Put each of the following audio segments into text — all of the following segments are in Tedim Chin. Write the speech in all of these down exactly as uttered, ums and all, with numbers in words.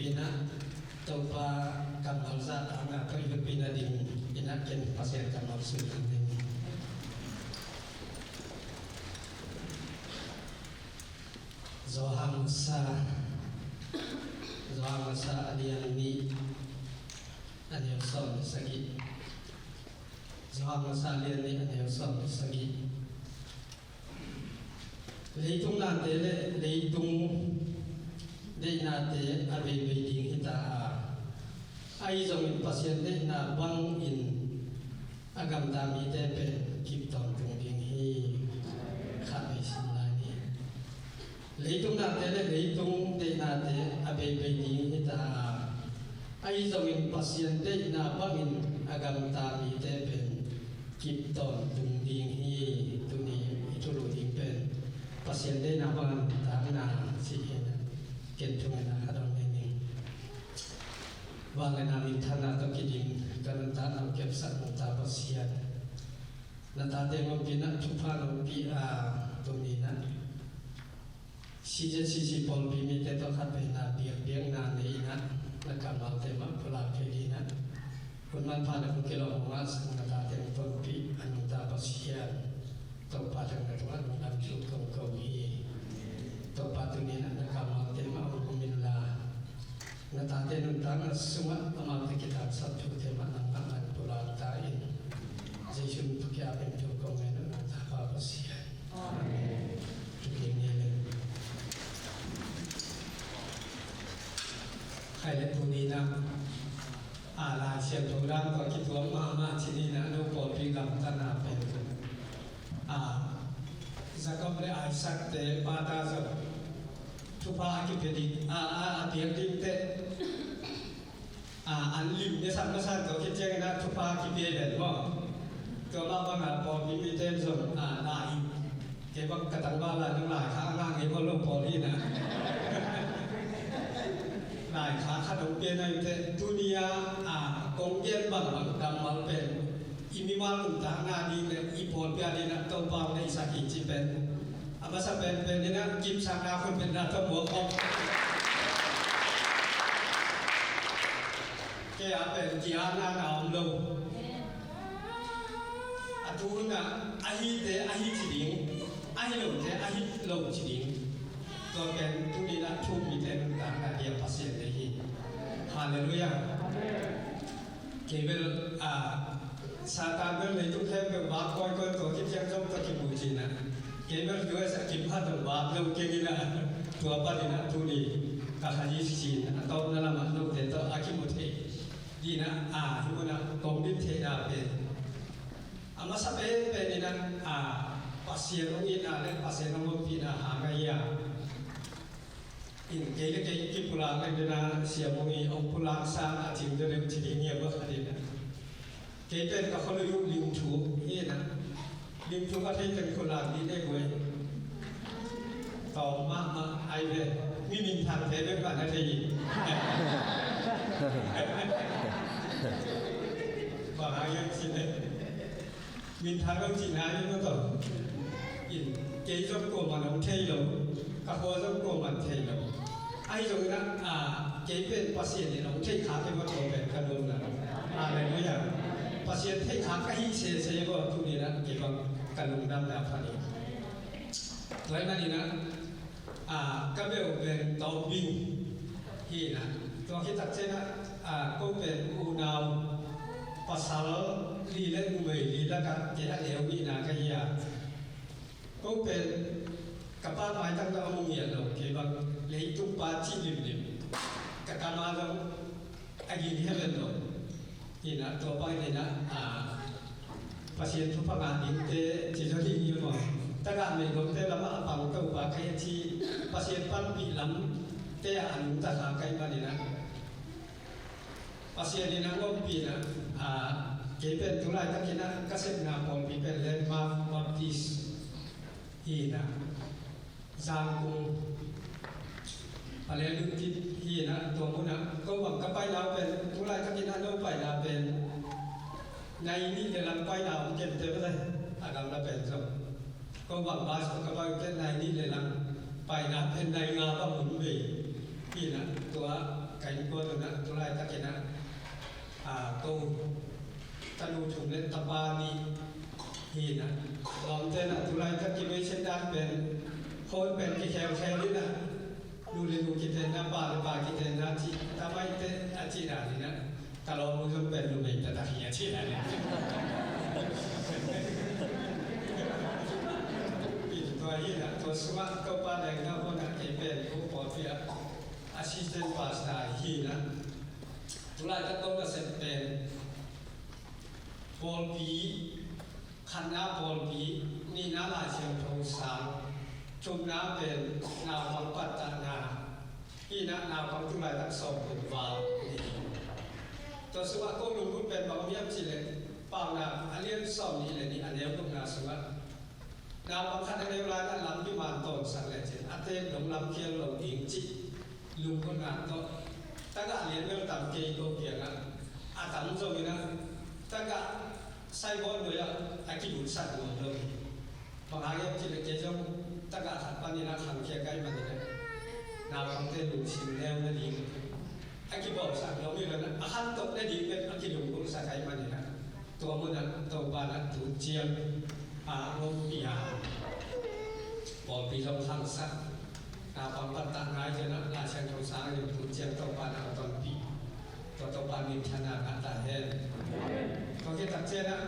Ina, Topa kammal zahtakna tawh i hopih nading ina ken Pasian kammal sungah ding. Johan masa, Johan masa a lian nih, a neu sawm le sagih. Johan masa a lian nih, a neu sawm le sagih. Leitung nate le leitung deihnate a beibei ding hita a, ahi zongin Pasian deihna bangin a gamta mite pen kip tawntung ding hi. Khat vei sim lai ni. Leitung nate le leitung deihnate a beibei ding hita a, ahi zongin Pasian deihna bangin a gamta mite pen kip tawntung ding hi. Tuni i thulu ding pen Pasian deihna bangin takna cih hi. Ken thungen a ka dong ning. Vangliatna minthanna tawh kidim ka nuntakna hong kepsak nungta Pasian, na tate hong ompihna thupha hong pia a, tuni na C Z C C pawlpi mite tawh khat veina biakpiakna nei ina, na kammalte mah pulak thei ding ina, hun manpha le hun kilawm hong ngahsak na tate hong tonpih a nungta Pasian, Topa thang na tungah lungdam thu kong ko hi. Topa tuni na na kammalte mah hong um inla, na tate nuntakna sungah amaute kitangsap thute mah nangmah nang pulak ta in. Jesu min tawh ki-ap in thu kong ngen uh, na tapa Pasian. Amen. Thukim ni le. Khai le tuni na, a, Lai Siangtho dan tawh kituak mahmah ci ni na, no pawlpi gamtatna pen, a, Jacob le Isaac te pata zong thupha a kipia ding, a, a, a piak ding te, a, an lim ne sak masan tawh khit ciangin a thupha kipia ven maw? Tua mah bangin pawlpi mite zong, a, lai, kei bang ka tangval lai nong lai kha a ngah ngei maw, lo pawl hi na. Lai kha khat hong pia na ute, tuni a, a, kong gen bangbang kammal pen i mimal nuntakna ding le i pawlpi a ding a Topa hong deihsak hi cih pen a masa penpen in a kipsakna khut beng na tawh muak khawm. Kei a pen ki-atna na om lo. A thu hun a, a hite a hi ci ding, a hi lote a hi lo ci ding. Tua pen tuni na thu mite nuntakna dia Pasian deih hi. Halleluiah. Kei bel, a, Satan bel leitung khempeuh vak kawikawi, tua khit ciang zong tawh kimu cihna. Kei bel U S a kim khat zong vak lo keng ina, tua panin a tuni ka khazi cihna, a tawpna lamah note tawh a kimu thei ding ina, a, hi munah kong din theihna pen a masa penpen ina, a, Pasian hong itna le Pasian hong ompihna hang ahi a. In kei le kei kipulak leng dena siam hong i hong pulak sang a cing deuh leng ci ding hi a, bak a dena. Kei pen ka khualui uh limthu hi na. Limthu ka thei teng pulak dih dek uh ei. Tawm mahmah ai ve. Mi minthang te bek mah na thei hi. Bang hang hiam cih leh minthang lo cihna hi maw tawh. In, kei zong kuaman hong thei lo, ka khua zong kuaman thei lo. Ahi zongin ah, a, kei pen Pasian in hong theih kha kei maw tawh pen ka lungdam. Halleluiah. Pasian theih kha ka hi sese maw, tuni in ah kei bang ka lungdamna pha ding. Tua ahih manin ah, a, ka beuh pen Tawm Bing hi na. Tua khit tak ciangin ah, a, ko pen unau pasal li le numei li lakah kei a neu nihna ka hi a. Ko pen ka pa maitam tawh a mu ngiat lo, kei bang leitung pa cih limlim. Ka kam a zong a ging heaven lo. Hi na, tua bang hi na, a, Pasian thupha ngah dingte ci zaw ding hi maw? Tagah meigomte lamah a pang Topa ka hi a ci, Pasian panpih lamte ah a nungta kha ka hih manin ah, Pasian in a hong ompih in ah, a, kei pen tu laitakin ah ka sepna pawlpi pen Landmark Baptist hi na. Zangkung, Pale Lungkit hi na, tua mun ah ko bang ka paina uh pen, tu laitakin a no paina pen nai nih le lang paina om kei te bel a gamla pen zong. Ko bang bas ko ka pai uh pen nai nih le lang paina pen nai nga bang om ve hi na, tua ka Tua nuna tulai takina a ko tanu thum le tapa ni hi na. Lawmte na tulai tak kibei chen dan pen hon pen kikhel khel ni na. Nu le nu kitenna, pa le pa kitenna ci, tamaite a ci dan ni na. Ka lawm nu zong pen numei taktak hi a ci dan ni na. Tua hi na, tua sungah Topa lengna hona kei pen ko pawlpi a assistant pastor hi na. Tulai ka tawh ka sep pen pawlpi, khatna pawlpi, nihna Lai Siangtho sang, thumna pen naupang pattahna hi na. Naupang tulai tak sawm kum val ni. Tua sungah ko lunggulh pen bang hiam cih leh Paunak a lian sawm nih le nih a neu gukna sungah naupang khat a neu lai-in lampi man tawnsak lecin a tek dong lam khial lo ding cih lunggulhna tawh tagah lian bel tam kei ko kiangah a tam zongin ah tagah saibawt nuai-ah a kibulsak nuam lo hi. Bang hang hiam cih leh kei zong tagah khat panin ah khangkhia ka hih manin ah naupangte lungsim neu nading a kibawlsak nuam hi lo-in ah a khantoh nading bek a kilunggulhsak ka hih manin ah tua munah Topa in ah tu ciang a ngompi a pawlpi zong khangsak. Naupang pattahna hi ciangin ah Lai Siangtho sang in tu ciang Topa in ah a tonpih. Tua Topa minthanna ngah ta hen. Tua khit tak ciangin ah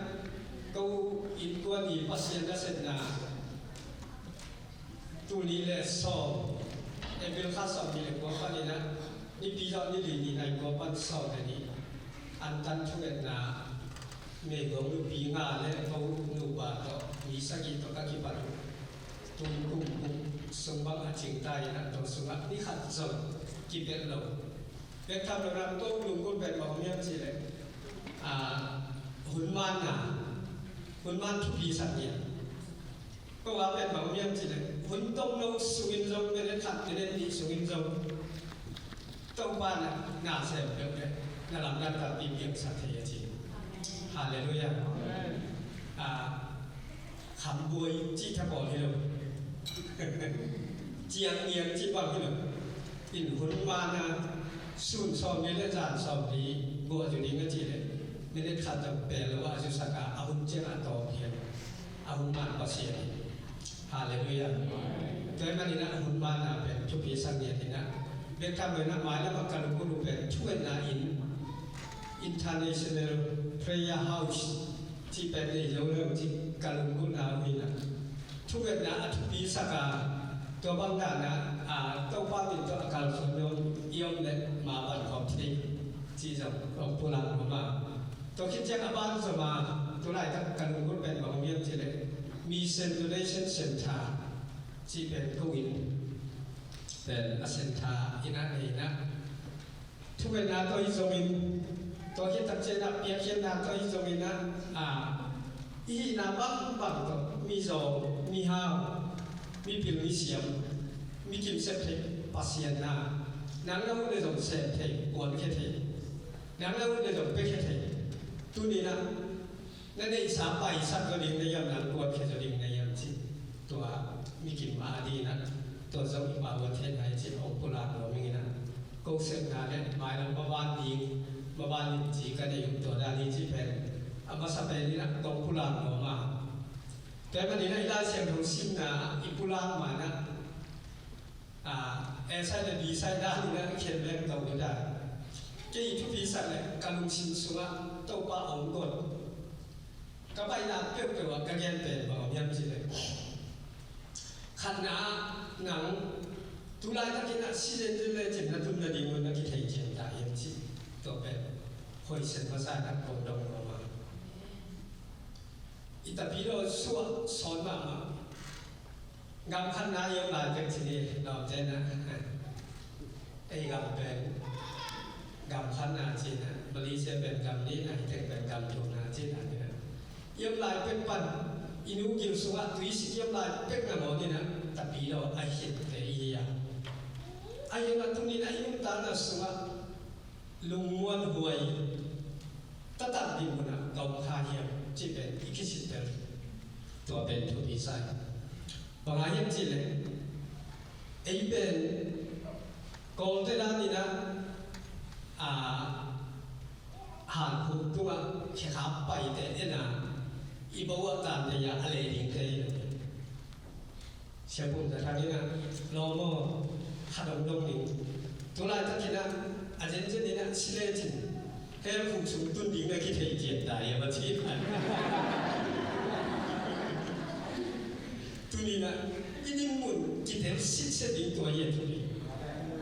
ko innkuan i Pasian nasepna tul nih le sawm, April kha sawm nih le kua panin ah Nipi zawh ni li ni nai kua pan sawm le nih antan thungetna meigong nupi nga le ko nupa tawh mi sagih tawh ka kipan uh. Tun kum kum sung bang a cingta in ah tua sungah ni khat zong kipelh lo. Bek tham lo ram ko lunggulh pen bang om hiam cih leh hun manna, hun man thupi sak ngiat. Ko a pen bang om hiam cih leh hun tomno sungin zong, minute khat minute nih sungin zong Topa na na sem peuh leh na lamdang tampi piangsak thei a ci. Halleluiah. Khambuai cih thapawl hi lo. Ciang niang cih bang hi lo. In hun mana sun sawm ni le zan sawm ni guah zu ding a cih leh minute khat zong pel lo a zusak a, a hun ciang a tawp hiam. A hun man Pasian hi. Halleluiah. Tua ahih manin ah hun mana pen thupi sak ngiat in ah bek tham lo in ah mailam a ka lungkul uh pen thungetna inn, International Prayer House cih pen nei zo lo cih ka lungkulhna uh hi na. Thungetna a thupi sak a, tua bang dan a Topa min tawh a kalsuan nuam i om leh ma ban khawm thei cih zong kong pulak nuam a. Tua khit ciang a ban zom a, tulaitak ka lungkulh pen bang om hiam cih leh Mission Donation Center cih pen ko inn pen a center in ah nei na. Thungetna tawh hi zongin, tua khit tak ciangin ah piakkhiatna tawh hi zongin ah, a, i hihna bangbang tawh mizawng, mihau, mipil misiam, mi kim sep theih Pasian na, nang na ut le zong sep thei, kuankhia thei, nang na ut le zong piakhia thei. Tuni-in ah na neihsa paisak zaw ding na hiam, nang kuankhia zaw ding na hiam cih tua mi kim a ding in ah, tua zong i pau a theihna hi cih hong pulak nuam ing in ah, ko sepna le mailam maban ding, maban in ci ka nei uh tua dan hi cih pen a masa pen in ah kong pulak nuam a. Tua ahih manin ah i Lai Siangtho simna i pulak ma-in ah, A, A side le B side dan in ah i khen leng tawh uh dan. Kei i thupi sak leh ka lungsim sungah Topa hong gon. Ka baihna peuhpeuh ah ka gen pen bang om hiam cih leh, khatna ah nang tulaitak in ah si lecin na tun nading un na kithei cian ta hiam cih. Tua pen hoih sen masa in ah kong dong nuam a. I tapidaw suah sawn mahmah. Gam khatna i om lai pek ci ni, lawmte na. Ei gam pen gam khatna ci na, Malaysia pen gam nihna, hih teng pen gam thumna ci na ni na. I om lai pek pan i nu gil sungah tuisik i om lai pek na maw ni na, tapidaw a hiatte i hi a. A hiang a tuni na i nuntakna sungah lungmuanhuai, taktak ding munah ka om kha hiam cih pen i kisit bel tua pen thupi sa hi. Bang hang hiam cih leh ei pen Kawlte dan in ah a, hankhuk tungah khekhap paite en a, i bo a tante a, a lei dingte hi lo. Sia Pum Za Thang in ah, lawm aw, khat hong dong ning. Tulaitakin ah, a zenzen in ah, si lecin hell khuk sung tun ding na kithei cian ta hi a, va ci. Tuni in ah, i dinmun kitel sitset ding tua hi a, tuni.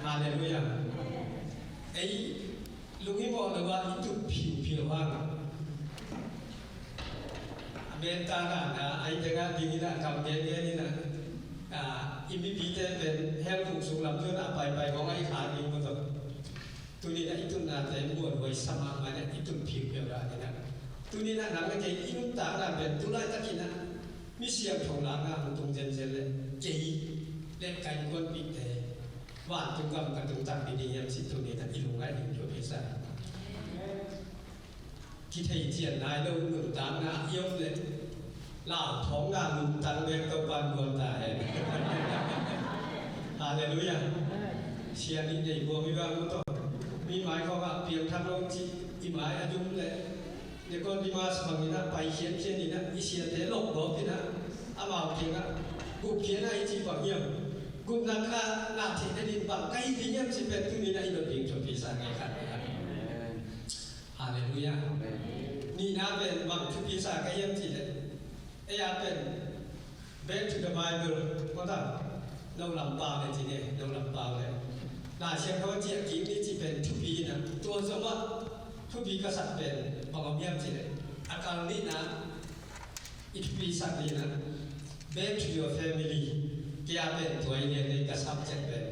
Halleluiah. Ei, lunghimawh lo a i tut phiuphiu hang a, a menta dan a, a i teng a ding in ah, kam gengen in ah, a, i mipite pen hell khuk sung lam zuan a paipai khawng a i kha ding maw tawh. Tuni in ah i tutnate muanhuai sa mahmah in ah i tut phiuphiu dan in ah. Tuni in ah nang le kei i nuntakna pen tulaitakin ah mi siangtho lakna hong tung zenzen leh kei le ka innkuanpihte vantung gam ka tungtak ding hiam cih tuni in ah i lungngaih ding thupi sa. Kithei cian nai lo nuntakna i om leh lauthawngna nuntak bek Topa'n guan ta hen. Halleluiah. Sia nih nei buam i bang uh tawh mi mai khawngah piangthak lo cih i mai a dum leh Nicodemus bangin ah pai khiankhian in ah i siate lawkgawp in ah amau kiangah gupkhiatna i cih bang hiam, gupna ka ngah theih nading bang ka hi ding hiam cih pen tuni in ah i dot ding thupi sa ngei khat. Halleluiah. Nihna pen bang thupi sa ka hiam cih leh, ei a pen Back to the Bible, maw ta, no lam pau le ci ne, no lam pau le. Lai Siangtho ciah kik ni cih pen thupi in ah, tua zong ah thupi ka sak pen bang om hiam cih leh, a kal nihna i thupi sak ni in ah, back to your family. Kei a pen tua hi lian ei, ka subject pen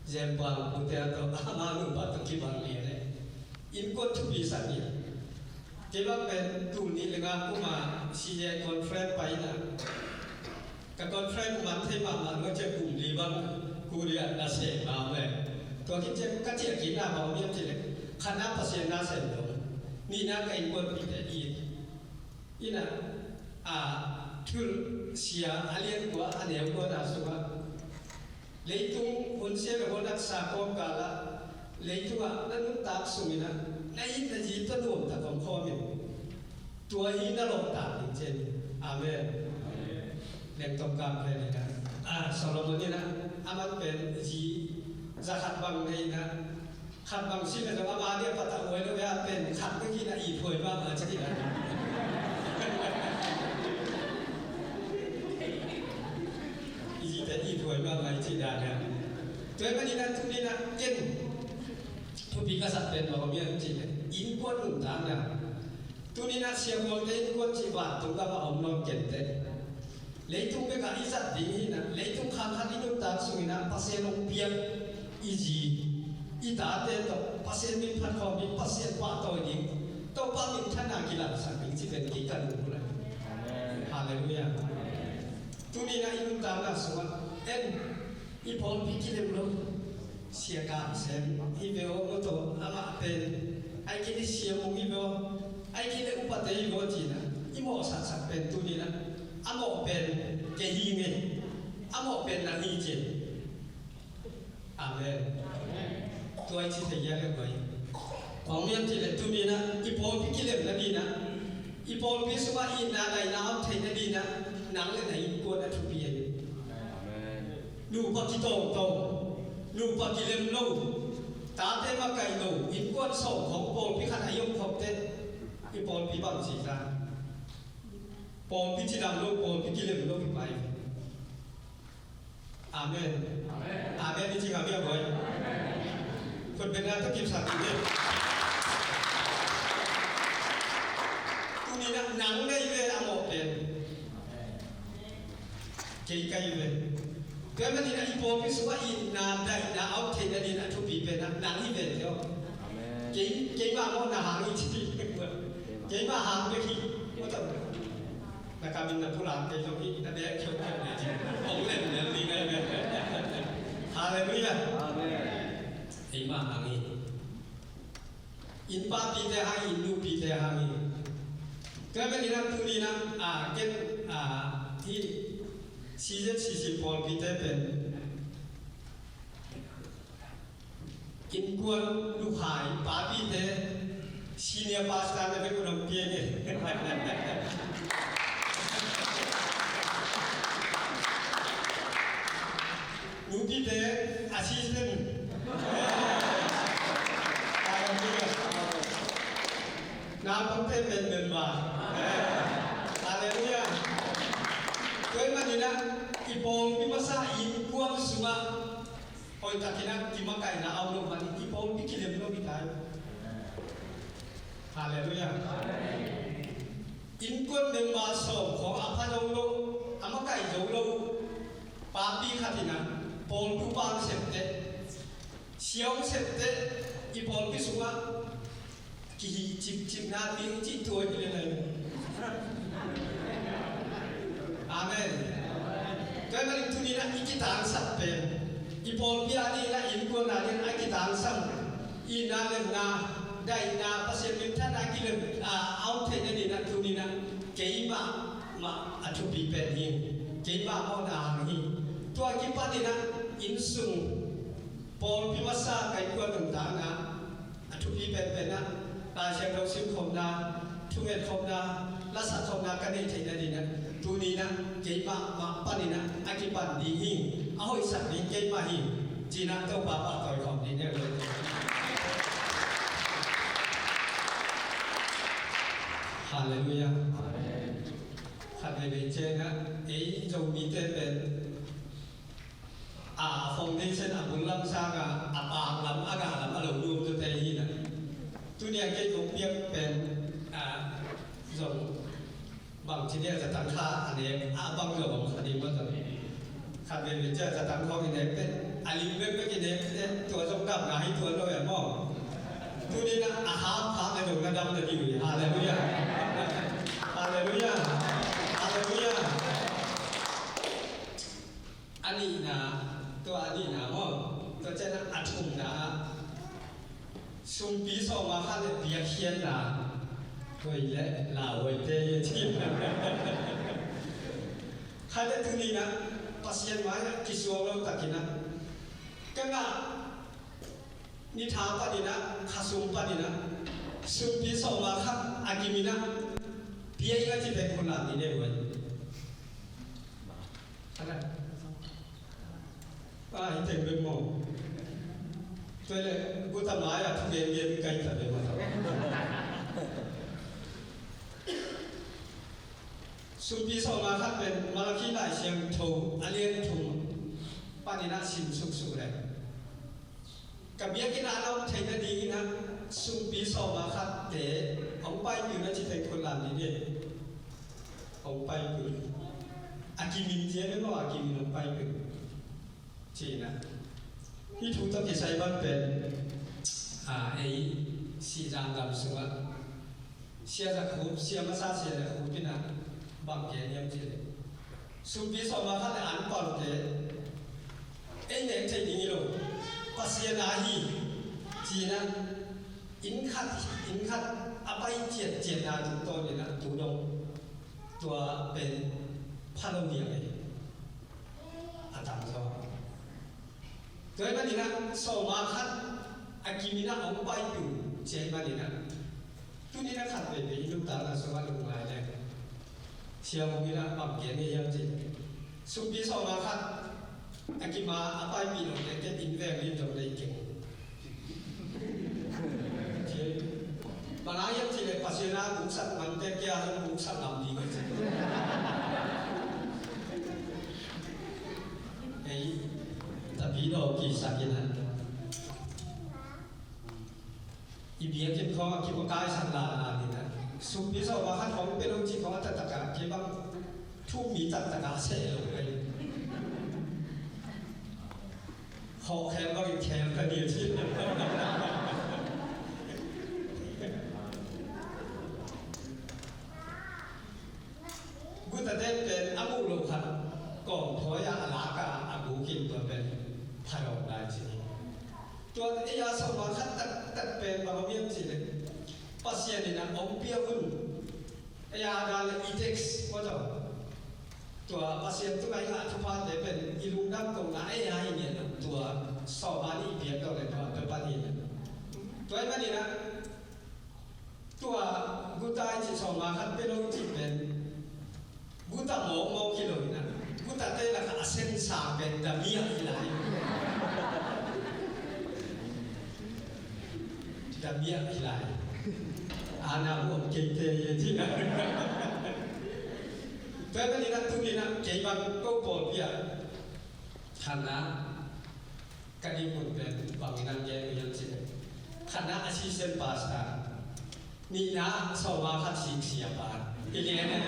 Zen Pau Pu Tel tawh ama nupa tawh kibang lian ei. Innkuan thupi sak ni. Kei bang pen tul nih le nga kum a C J I conference pai in ah, ka conference man thei mahmah lo ciang kum li bang Korea na sem mah ve. Tua khit ciang ka ciah kikna bang om hiam cih leh, khatna Pasian na sem lo, nihna ka innkuanpihte it in ah, a, Thuhilhsia a lian kua a neu kua na sungah, leitung hun sia le hun haksa kawmkal ah, leitungah na nuntak sung in ah, na it na zi tawh nuamtak om khawm in, tua hi na lawhtak ding ci hi. Amen. Lengtong kam pen in ah, a, Solomon in ah, aman pen zi za khat bang nei in ah, khat bang si le zong ama dia patah huai lo, a pen khat bek hi na, ithuai mahmah ci hi na. I zite ithuai mahmah i ci dan a. Tua ahih manin ah tuni in ah ken thupi ka sak pen bang om hiam cih leh, innkuan nuntakna. Tuni in ah siavualte innkuan cih vantung gam ah om nawn kei teh. Leitung bekah i zat ding hi in ah, leitung khang khat i nuntak sung in ah Pasian hong piak i zi, i tate tawh Pasian min phat khawm ding, Pasian pahtawi ding, Topa minthanna kilangsak ding cih pen kei ka lung uh lai. Amen. Halleluiah. Tuni in ah i nuntakna sungah en, i pawlpi kilem lo. Sia Kam Sem hi ve aw, maw taw, amah pen, ahih kei leh Sia Mung hi ve aw, ahih kei leh upate hi ve aw ci in ah i mawhsaksak pen tuni in ah, a mawh pen kei hi ing ei, a mawh pen nang hi ci. Amen. Tua i ci thei hia le guai? Bang hang hiam cih leh tuni in ah i pawlpi kilem nading in ah, i pawlpi sungah itna daihna om theih nading in ah, nang le na innkuan a thupi hi. Amen. Nupa kitawngtawng, nupa kilem lo, tate makaih lo, innkuan sawm khawng pawlpi khat a i om khop teh, i pawlpi bang ci ta? Pawlpi cidam lo, pawlpi kilem lo hi pai. Amen. Amen. Amen i ci ngam hia guai? Khut bengna tawh kipsak dih. Tuni in ah nang na hi ve a mawh pen. Kei ka hi ve. Tua ahih manin ah i pawlpi sungah itna daihna a om theih nading a thupi pen ah nang hi ve teh aw. Amen. Kei, keimah mawhna hang hi ci. Keimah hang bek hi. Maw taw. Na kam in na pulak kei zong hi, na bek khiau khiau ne ci. Hong lem lem ding ahi ve. Halleluiah. Amen. Keimah hang hi. Innpahpihte hang hi, innupihte hang hi. Tua ahih manin ah tuni in ah, a, ken, a, hih C Z C C pawlpite pen inn Innkuan lukhai, papite, senior pastor na vek un hong piang e. Nupite, assistant. Hallelujah. Naupangte, member. Hallelujah. Tua ahih manin ah, i pawlpi masa innkuan sungah hoihtakin ah kimakaihna a om loh manin i pawlpi kilem lo hi ta hi. Hallelujah. Innkuan member sawm khawng a pha zo lo, a makaih zo lo, papi khat in ah pawl tupa hong sep teh, sia hong sep teh, i pawlpi sungah kihih cipcipna ding cih tua hi lel lai. Amen. Tua ahih manin tuni-in ah i kitangsap pen, i pawlpi a dingin ah, innkuan a dingin a kitangsap, itna lemna, daihna, Pasian minthanna kilem a om theih nadingin ah tuni-in ah keimah mah a thupi pen hi. Keimah mawhna hang hi. Tua kipanin ah innsung pawlpi masa ka innkuan nuntakna a thupi penpen ah, Lai Siangtho simkhopna, thungetkhopna, lasakkhopna ka neih theih nadingin ah tuni-in ah keimah mah panin ah a kipan ding hi. A hoihsak ding keimah hi, ci-in ah Topa pahtawi khawm ding hi. Hallelujah. Khat veivei ciangin ah ei Zomite pen a foundation a bul lam sangin a bang lam, a gah lam a lo nuam tuate hi na. Tuni-a kei kong piak pen, a, zong bang ci dia, zatang kha a nek a bang zong om kha ding mah zong. Khat veivei ciang zatang khawng i nek pen, a lim bekbek i nek pen, tua zong gamna hi tuan lo e maw. Tuni-in ah a kham kham le zong na dam na ding uh hi. Hallelujah. Hallelujah. Hallelujah. A nihna, tua a nihna maw, tua ciangin a thumna ah sumpi sawma khat le biakhiatna, tua le lauhuaite hi a ci. Khat le tuni-in ah Pasian mai-ah kisuang lo takin ah ka ngah ni tha panin ah, kha sung panin ah, sumpi sawma khat a kimin ah pia ing a ci pen khut lam ni ne uh. Ana. A, hi teng bek maw. Tua leh guta mai-ah thugen gen kai ta bek maw. Sumpi sawma khat pen Malakhi Lai Siangtho a lian thum panin ah sim suksuk leh, ka biakinn ah a na om theih nadingin ah sumpi sawma khatte hong paipih un a ci teng khut lam ni ne. Hong paipih un. A kimin ci a, maw, a kimin hong paipih un. Ci-in ah hih thu tawh kisai bang pen, a, ei Sihzang gam sungah Sia Za Khup, sia masa Sia Za Khup in ah bang gen hiam cih leh, sumpi sawma khat le an palte ei nek theih ding hi lo, Pasian a hi, ci-in ah inn khat, inn khat a pai ciatciatna tungtawnin ah tu dong tua pen pha lo hi a, a tam zaw. Tua ahih manin ah sawma khat a kimin ah hong paipih un ci ahih manin ah, tuni-in ah khat veivei i nuntakna sungah lungngai leng, Sia Mung in ah bang gen hiam cih leh, sumpi sawma khat a kim a, a paipih lote ken inn veng lim zong nei keng. Bang hang hiam cih leh Pasian a guksak mante kia zong guksak ngam ding hi ci. Ei, tapi daw kisak in ah, i biakinn khawng a kipakaisak lala in ah, sumpi sawma khat khawng pia lo cih khawng a taktak a, kei bang thu-um mi taktak a seh lo kei. Khawh khel bangin khel ka ni a ci. Gutate pen a muh loh khat kawm thawi-a a lak a, a guk in tua pen pha dawk lai ci hi. Tua ei a sawma khat taktak pen bang om hiam cih leh, Pasian in ah hong pia un. Ei a dan leh i text maw, tua Pasian tungah i ngah thuphate pen i lungdam kohna ei a hi ngiat lo, tua sawma nih i piak tawh leh tua pia pan hi. Tua ahih manin ah, tua guta i cih sawma khat pia lo i cih pen guta mawkmawk hi lo in ah, gutate lakah a sensa pen damiah hi lai. Damiah hi lai. Ana uh om keite hi ci na. Tua ahih manin ah tuni in ah kei bang ko pawlpi ah khatna ka ding hun pen bangin ah gen uh hiam cih leh, khatna assistant pastor, nihna sawma khat sik siapa, i lian ah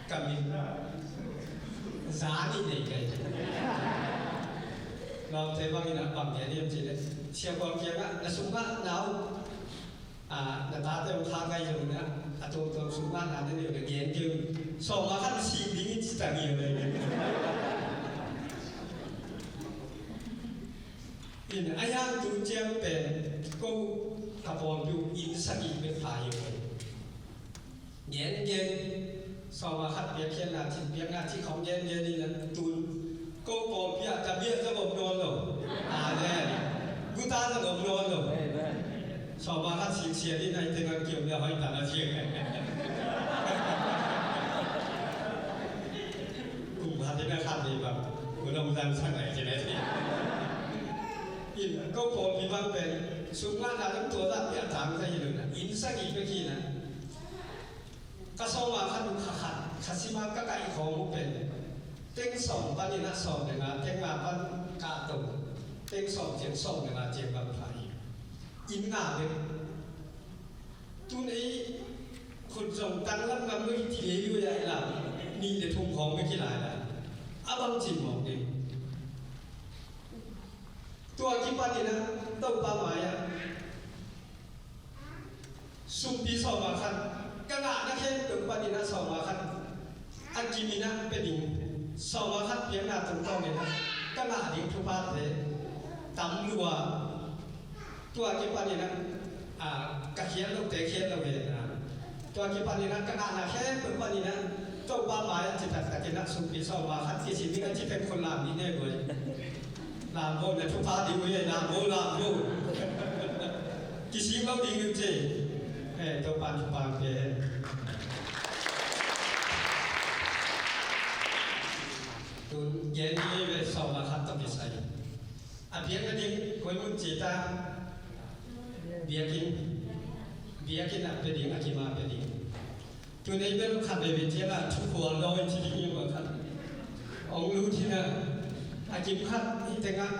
ka min za nih nei kei. Lawmte bangin ah bang gen hiam cih leh, Sia Khual kiangah na sungah na uh, a, na tate hong kha ngai zongin ah, a tuamtuam sungah na na neih uh na gen kei un. Sawma khat sik ding in ci ta ngi uh. In a hiang tu ciang pen ko ka pawlpi uh inn sagih bek pha hi uh. Gen gen, sawma khat piakkhiatna, cin piakna cih khawng gen gen in a tun ko pawlpi ah damiah zong om nawn lo. Amen. Guta zong om nawn lo. Amen. Sawma khat sik sia ding a i teng a kiom le hoih ta na ci. Kum khat in a khat nei bang, ku long zang sak lai ci na ci. In ko pawlpi bang pen sungah na lam tua zah piah tang ka hi lo na, inn sagih bek hi na. Ka sawma khat uh kha khat, kha sima ka kaih khawm uh pen teng sawm panin ah sawm le nga, teng nga pan ka to, teng sawm ciang sawm le nga ciang bang pha hi. Inn nga bek. Tun ei khut zong tanglam ngam lo hi ti lei lo ya i lam, nih le thum khawng bek hi lai la. A bang cin mawk ding. Tua kipanin ah Topa mai-ah sumpi sawma khat ka ngahna khempeuh panin ah sawma khat a kimin ah pia ding, sawma khat piakna tungtawnin ah ka ngah ding thuphate tam lua. Tua kipanin ah, a, ka khial lote khial lo hen a, tua kipanin ah ka ngahna khempeuh panin ah Topa mai-ah ci taktakin ah sumpi sawma khat kisim ding a ci pen khut lam ding ne guai. Lam bo, na thupha ding uh hi, lam bo, lam bo. Kisim lo ding uh ci. Eh, Topa thupha pe hen. Tun gen hi ve, sawma khat tawh kisai. A biakna ding koi mun ci ta? Biakinn. Biakinn ah pia ding, a kim ah pia ding. Tun ei bel khat veve ciangah thukhual dawi ci ding hi uh a khat. Ong lut hi na, a kim khat hi tengah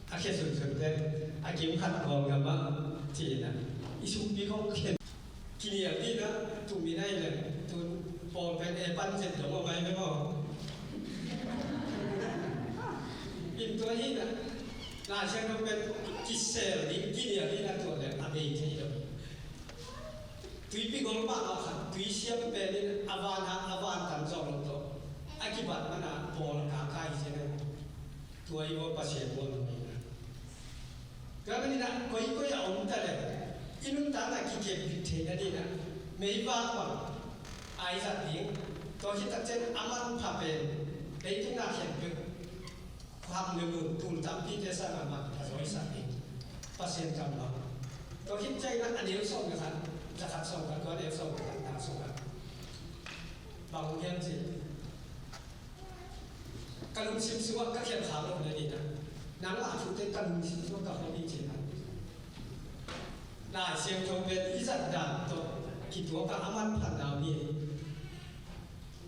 a khia sunsun te, a kim khat Kawlgam ah ci hi na. I sumpi kong khen. Kinial dih na, tumi na hi leh, tun pawl pen e pan zet dong a mai ve maw. In tua hi na, Lai Siangtho pen kisel ding, kinial dih na tua leh a bei thei lo. Tuipi gol mahmah khat, tui siam pen in a van hang, a van tan zawh lo tawh a kibat mana pawl a kaka hi sia na. Tua i bawl Pasian bawl lo hi na. Tua manin ah koikoi a om ta leh i nuntakna kikep bit theihna dingin ah meivak bang a i zat ding. Tua khit tak ciang a manpha pen leitung na khempeuh, khuam le mun, tul tampite sangin a manpha zaw i sak ding. Pasian kammal. Tua khit ciangin ah a neu sawm le khat, za khat sawm khat, tua neu sawm le khat na sungah bang hiam cih leh, ka lungsim sungah ka khialh kha lo na dingin ah, nang a thute ka lungsim sungah ka hawm hi cih na. Lai Siangtho pen i zat dan tawh kituak a, a manphatna om hi.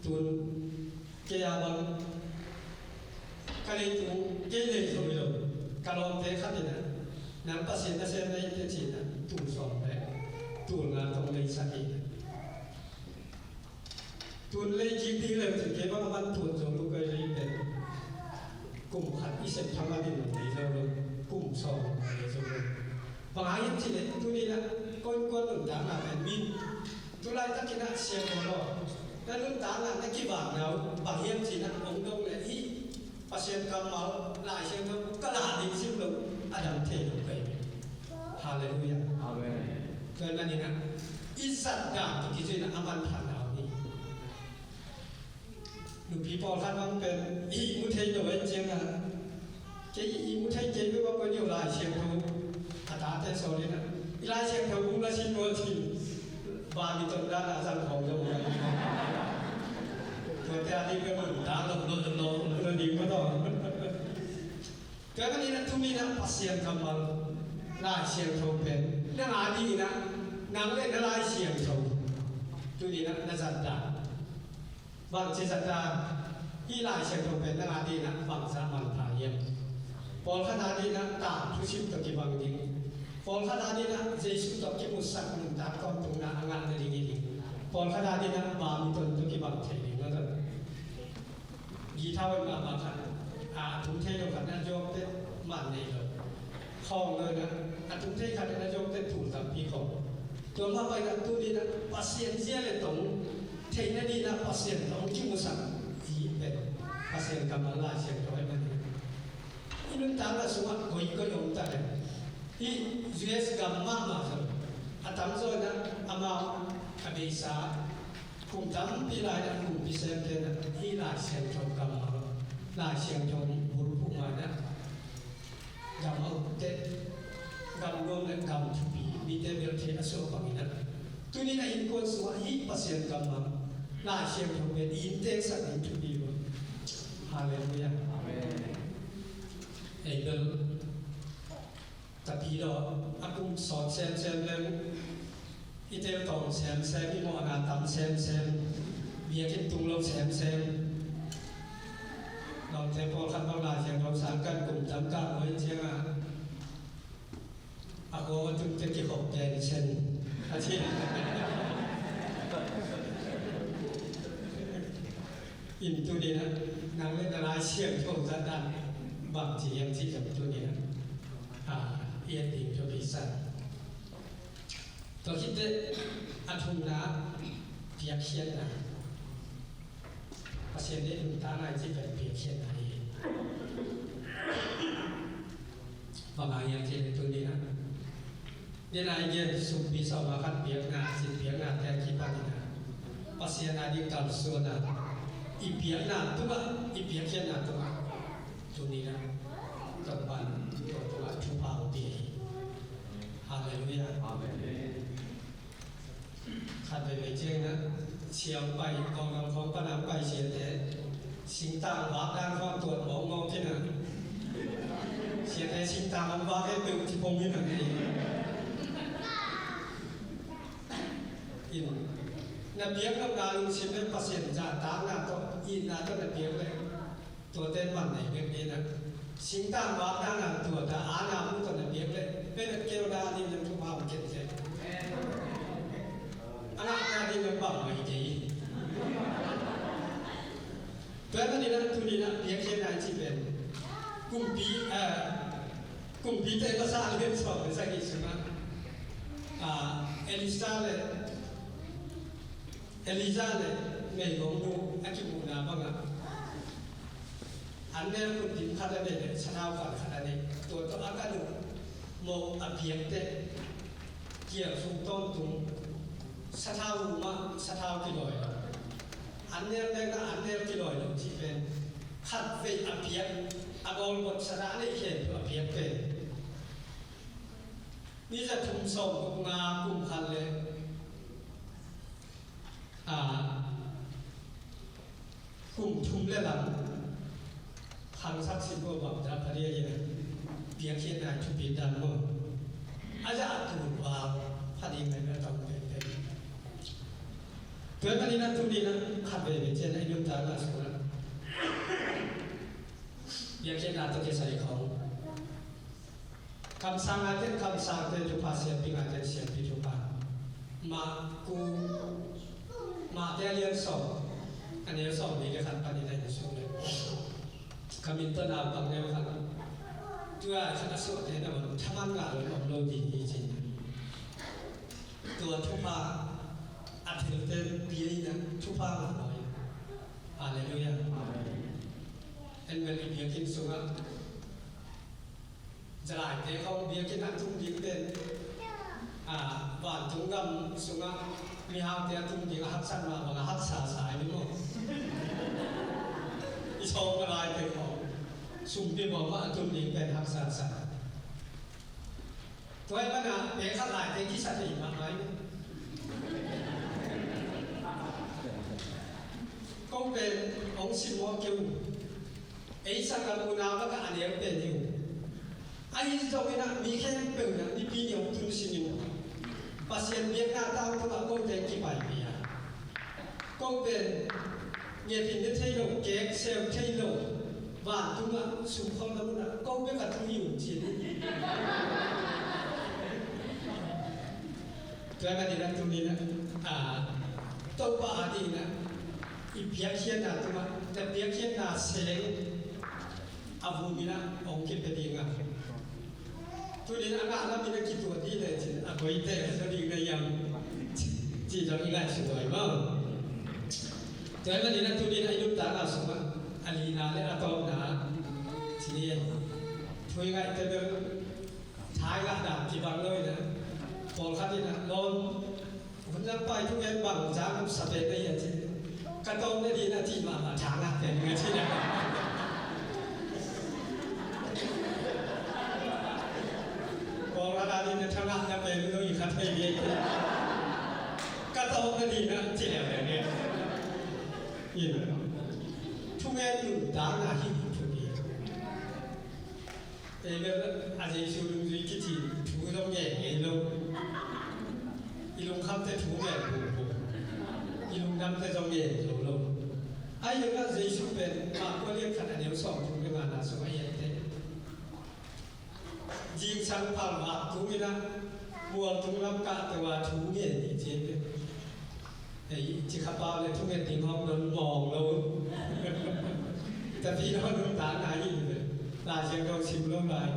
Tun kei a bang ka leitung, kei lei zo hi lo, ka lawmte khat in ah, nang Pasian nasem na hi teh ci-in ah, tul sawm le tul nga tawh leisak hi. Tun lei kik ding leu cin kei bang a man tuan zo lo, kei lei pen kum khat i sep thang a din lo lei zo lo, kum sawm lo lei zo lo. Bang hang hiam cih leh tuni-in ah koinkuan nuntakna pen min tu laitakin ah siam lo lo. Na nuntakna na kivakna uh bang hiam cih leh hong dong leh hih Pasian kammal Lai Siangtho ka lah ding sim lo, a dam thei lo kei. Halleluiah. Amen. Tua ahih manin ah i zat dan tawh kizuih in ah a manphatna om hi. Nupi pawlkhat bang pen ihmu thei lo ahih ciangin ah, kei ihmu thei kei peuh bang koi ni uh Lai Siangtho a Tate sawlin ah, i Lai Siangtho bung la sin maw, ci. Badminton dan a zang khawng zong, tuate a ding ka mun dan lo, lo, lo, lo ding maw tawh. Tua ahih manin ah tuni-in ah Pasian kammal Lai Siangtho pen nang a dingin ah, nang le na Lai Siangtho tuni-in ah na zat dan bangci zat a, hih Lai Siangtho pen nang a dingin ah bangzah manpha hiam? Pawlkhat a dingin ah ta thusim tawh kibang ding, pawlkhat a dingin ah Jesu tawh kimusak nuntak tawntungna a ngah nading hi ding, pawlkhat a dingin ah badminton tawh kibang thei ding, na tawh. Guitar hoih mahmah khat, a tum thei lo khat na zawk teh man nei lo. Khawng lo na, a tum thei khat na zawk teh tul tampi khawng. Tua mah bangin ah tuni-in ah Pasian zia le tong theih nadingin ah Pasian tawh kimusak hi pen Pasian kammal Lai Siangtho ahih manin, i nuntakna sungah koikoi om ta leh, hih U S gam mahmah zong a tamzaw in ah amau a beisa kum tampi lai-in ah kumpi semte in ah hih Lai Siangtho kammal, Lai Siangtho bulphuh mah in ah gam a utte, gam nuam le gam thupi, mite bel thei a suah bangin ah, tuni-in ah innkuan sungah hih Pasian kammal Lai Siangtho pen i innteeksak ding thupi lo. Halleluiah. Amen. Ei bel tapi lo, a kum sawt semsem leng, i tel tawm semsem, i mawhna tam semsem, biakinn tung lo semsem. Lawmte pawlkhat bang Lai Siangtho sang kan kum tam kah lo in ciangin a, a kua a tumte kikhop pen sen a ci. In tuni-in ah nang le na Lai Siangtho zat dan bangci hiam cih zong tuni-in ah, a, i et ding thupi sa. Tua khit teh a thumna, piakkhiatna. Pasian deih nuntakna i cih pen piakkhiatna hi. Bang hang hiam cih leh tuni-in ah, nidang a i gen sukbi sawm a khat piakna, sin piaknate a kipanin ah Pasian a ding kalsuanna, i piakna tungah, i piakkhiatna tungah tuni-in ah Topa'n tua tungah thupha hong pia hi. Halleluiah. Amen. Khat veivei ciangin ah, sia hong pai, Kawlgam khawng pan a hong pai siate, singtang vak dan khawng tuat mawkmawk in ah, siate singtang hong vak e peuh ci pong in ah, in, na piak nopna lungsim le Pasian zahtakna tawh, itna tawh na piak leh, tuate man nei bek ding ah, singtang vak dan a tuat a, ana mu tawh na piak leh, pen a keu dan a ding leng thupha hong khen kei. A ngakna ding leng bang mai kei. Tua ahih manin ah tuni-in ah piakkhiatna i cih pen kumpi, eh, Kumpite Masa a lian sawm le sagih sungah, ah, Elisha le Elijah le meigongnu a kimuhna bangah, an nel kun dim khat a nei le sathau pan khat a nei. Tua tawh a kan uh moh a piak teh, kial sung tawntung, sathau uh mah sathau kilawi lo. An nel bekna an nel kilawi lo cih pen khat vei a piak, a gawlgot sathau a neih khempeuh a piak pen, ni za thum sawm guk nga kum khat le, a, kum thum le lam khangsak sin ko bang za pha dia hi na. Piakkhiatna thupi dan maw. A za a tu ba pha ding ngai na tawm pen pen. Tua ahih manin ah tuni-in ah khat veivei ciang a i nuntakna sungah piakkhiatna tawh kisai khawng. Kamsang ngaite'n kamsangte thupha, siampi ngaite'n siampi thupha. Marku, Mate a lian sawm, a neu sawmli le khat panin a en suk leh, ka min tawh naupang neu khat, tua khat a suahte na man thaman ngah lo in om lo ding hi ci. Tua thupha a thelte pia in ah thupha ngah lo hi. Halleluiah. En vel, i biakinn sungah zalaite khawng biakinn a tung ding pen, a, vantung gam sungah mihaute a tung ding a haksat mah bang a haksa sa hi maw. I sawm a laite khawng sumpi bawm mah a tung ding pen haksa sa. Tua ahih manin ah pek khat laite kisa thei mahmah hi. Ko pen hong simmawh kei un. Ei sanggam unau lakah a neu pen hi uh. Ahi zongin ah mi khempeuh in ah Nipi ni hong tun sinin Pasian biakna tangthu ah kote kipaipih a, ko pen ngethin ne thei lo, kek seu thei lo, vantung ah sumkhol na mun ah ko bek a tung hi uh ci-in. Tua ahih manin ah tuni-in ah, a, Topa adingin ah i biakhiatna tungah na biakhiatna seng a vum in ah hong kipia ding a, tuni-in a ngah lamin a kituat ding le cin a koite a sa ding na hiam, ci zong i ngaihsut uh hi maw. Tua ahih manin ah tuni-in a i nuntakna sungah a lina le a tawpna ci ni. Thu i ngaihte bel thaingah dan kibang lo in ah, pawlkhat in ah, lawm, hun lam pai thungen bang zang sa pen na hi a ci. Ka tawp na ding a ci mahmah, thaingah pen na ci na. Pawlkhat a ding a thaingah na pen lo i khat hei ding. Ka tawp na ding a ci leh pen na. Thungen nuntakna hi thupi. Ei bel a Jesu dungzui kici thu zong ngen ngei lo. I lungkhamte thu ngen bubu. I lungdamte zong ngen zo lo. Ahi zongin ah Jesu pen Mark kua lian khat a neu sawmthum le ngana sungah i et teh, zingsang phalvak tung in ah mualtung lam kah tua thu ngen i ci pen. Ei, ci kha pau le thungen ding hong don mawng lo. Tapi lo nuntakna hi ve. Lai Siangtho sim lo lai.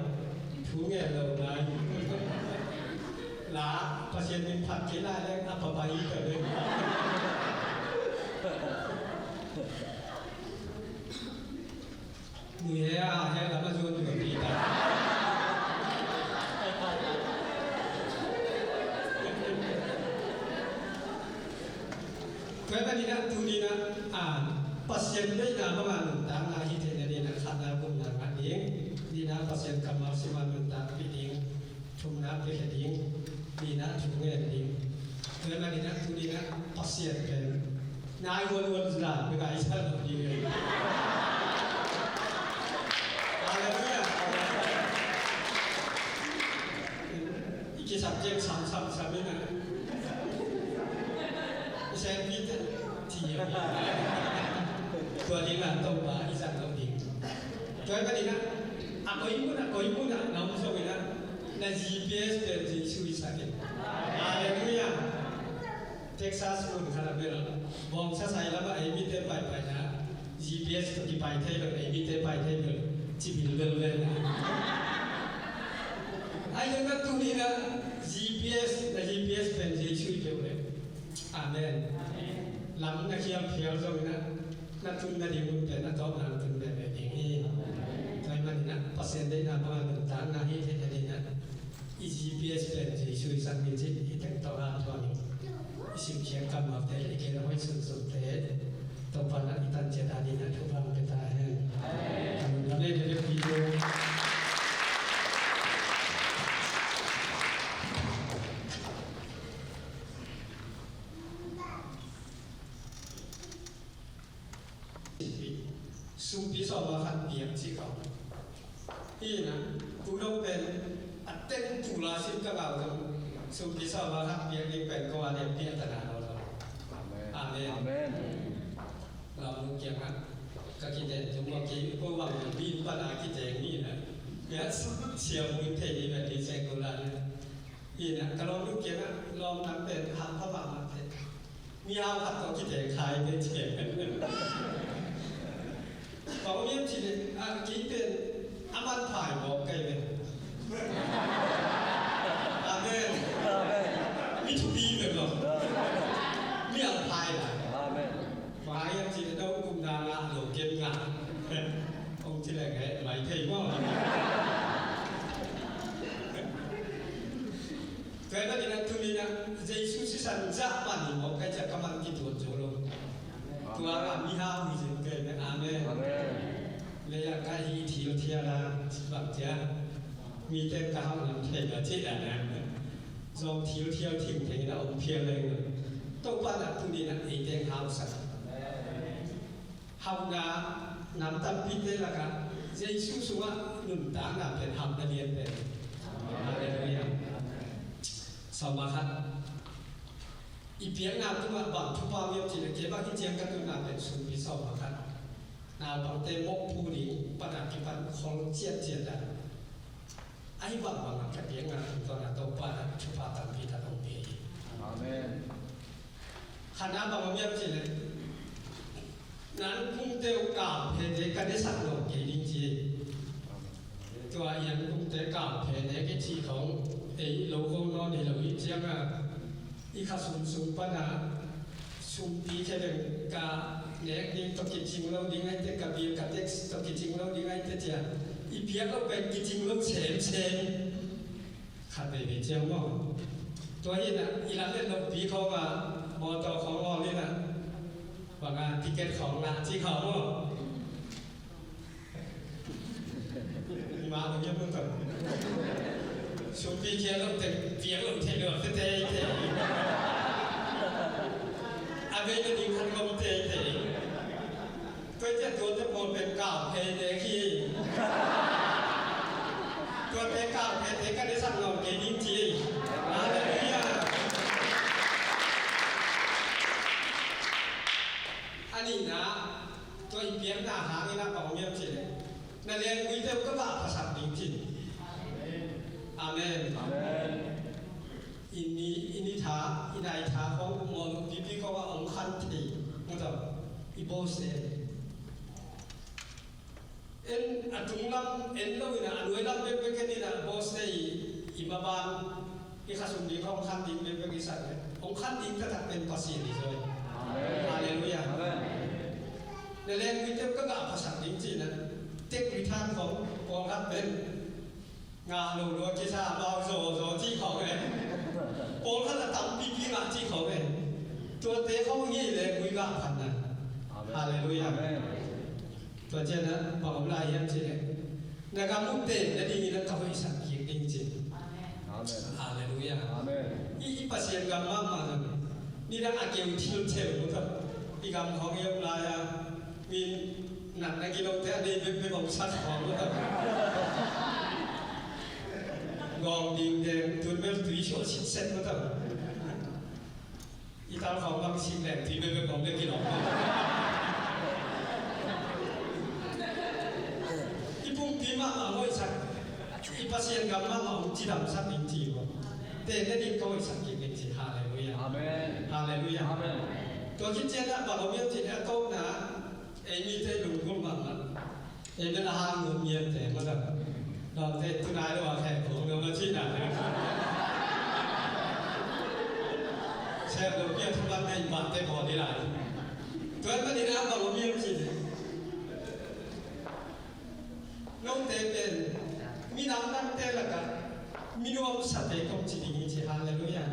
Thungen lo lai. La, Pasian min phat kei lai le a papai ka ve. Nui he a, he lam a zuan nui pi ta. Tua ahih manin ah tuni-in ah, a, Pasian deihna banga nuntakna hi theihna dingin ah khatna gupna ngah ding. Nihna Pasian kammal sim a nuntakpih ding. Thumna piakhia ding, nihna thu ngen ding. Tua ahih manin ah tuni-in ah Pasian pen nai huanhuan zan bek a i sa lo ding hi. Halleluiah. I kisap ciang sam sam sam in ah i senpi te ci hi. Tua ding ah Topa i zat lo ding. Tua ahih manin ah a koi mun ah, koi mun ah na om zongin ah na G P S pen Jesu hi sak in. Halleluiah. Texas mun khat ah bel bawngsa sai lamah ei mite paipaina G P S tawh kipai thei lo, ei mite pai thei lo, ci bilbel vel. Ahi zongin ah tuni-in ah G P S, na G P S pen Jesu hi peuh leh. Amen. Lam na khial phial zongin ah na tun nading hun pen a tawpna na tun veve ding hi. Tua ahih manin ah Pasian deihna banga nuntakna hi theihna dingin ah i G P S pen Jesu hi sak ni ci, i teng tawh a thuak in i simkhiat kammalte le i khen a hoih sunsunte Topa in ah i tan ciat a dingin ah thupha hong pia ta hen. Ka lungdam le, le, le, video. Sumpi sawm a khat piak ci kha. Hi na, tu dong pen a teng tu la sim ka ngau zong sumpi sawm a khat piak ding pen ko a lianpi a tana lo lo. Amen. Amen. Amen. Lau nu kiang ah ka kiten tung ko kei ko wang bin pan a kiteng ni na. Pia siam mun thei ni pen ni se ko la ni. Hi na, ka lawm nu kiang ah lawm nang pen hang pha mahmah te. Mihau khat tawh kiteng khai ve ci. Bang hiam cih leh, a, kei pen a man phai mawk kei ve. Amen. Amen. Mi thupi ve maw. Mi ang phai la. Amen. Bang hiam cih leh no kumna ngah lo kem ngah. Hong ci leng he mai thei maw. Tua ahih manin ah tuni-in ah Jesu sisan zah pan hi mawk ka hih ciang ka man kituat zo lo. Tua a mihau hi zen kei ve. Amen. Amen. Lei ah ka hi thil thial a bang ciang Mite ka hauh nam thei lo cih dan a, zong thil thial thim thei na om phial leng. Topa na tuni na ei teng hauhsak. Hauhna nam tampite lakah Jesu sungah nuntakna pen hauhna lian pen. Halleluiah. Sawm a khat. I piakna tungah bang thupha miam cih leh kei bang hi ciang ka tunna pen sumpi sawm a khat. Naupangte mawhphu ding pan a kipan khol ciatciat a, ahi bangbang a ka piakna tungtawn a Topa na thupha tampi tak hong pia hi. Amen. Khatna bang a miam cih leh, na ankungte uh kau phete ka desak nawn kei ding ci. Tua i ankungte kau phete ka cih khong ei lo ko nawn hi lo hi ciang a, i kha sum sung pan a sumpi khe leng ka nek ding tawh kicing lo ding aite, ka bill ka tax tawh kicing lo ding aite cia i piak lo pen kicing lo semsem. Khat veve ciang maw. Tua hi na i lam let lopi khawng a mawtaw khawng awl hi na bang a ticket khawng ngah ci khawng maw. Ima lo yam lo tang. Sumpi kia lo teng piang lo thei lo tete te. A vei na ding khat ngom tete. Tua cia tuate pawl pen kau phei te khi. Tuate kau phei te ka desak nawn kei ding ci. Halleluiah. A nihna, tua i piakna hangin a bang om hiam cih leh, na lengguite uh ka vah phasak ding ci. Amen. Amen. I ni, i ni tha, i nai tha khawng, mawlung pipi khawng a hong khan thei, mawtaw, i boss te. En a tung lam en lo in a, a nuai lam bekbek en in a, boss te i, i maban, i khasum ding hong khan ding bekbek i sak le, hong khan ding taktak pen Pasian hi zaw. Amen. Halleluiah. Amen. Na lengguite uh ka vah phasak ding ci in a, tek ri than khawng, pawlkhat pen ngah lo lo a kisa amau zaw zaw cih khawng e. Pawlkhat a tampipi ngah cih khawng e. Tuate khawng hi leh gui ngah phatna. Amen. Halleluiah. Amen. Tua ciang a bang om lai hiam cih leh, na gam uh tenna dingin a ka hoihsak kik ding ci. Amen. Halleluiah. Amen. I, i Pasian gam mahmah zong nidang a keu thil theu uh ta. I gam khawng i om lai a min natna gilote a nei bekbek hong sak khawng mawtaw. Gawng ding deng tun bel tui suah sitset mawtaw. I tal khawng bang sik leng tui bekbek hong bek kilawm. I pumpi mah a hoihsak. I Pasian gam mah a hong cidamsak ding ci uh. Te ne ding ka hoihsak kik ding ci. Halleluiah. Amen. Halleluiah. Amen. Tua khit ciang a bang om hiam cih leh a tawpna ei mite lunggulh mahmah. Ei bel a hang nuam ngiatte mawtaw. Lawmte tunai lo a khek kong lo na cihna. Sem lo pia thuman nei mahte bawl hi lai. Tua ahih manin a bang om hiam cih leh, note pen minam dangte lakah minuamsate kong ci ding hi ci. Halleluiah.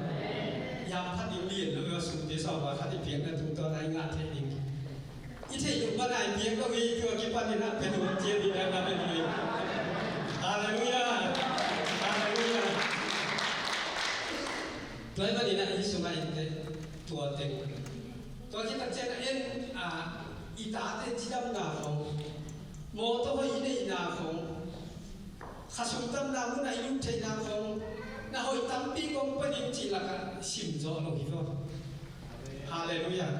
Yam phat ding lian lo i a sumte sawm a khat i piakna tungtawn a i ngah thei ding. I theih loh bana i piak lo hi, tua kipanin a pen uh cian ding a na pen hi. Halleluiah. Halleluiah. Tua ahih manin a i sungah innte tua teng. Tua khit tak ciang a en a i tate cidamna khawng, mawtaw hoih i neihna khawng, khasum tamna mun a i lut theihna khawng, na hoih tampi kong pia ding cih lakah sim zawh lo hi lo. Halleluiah.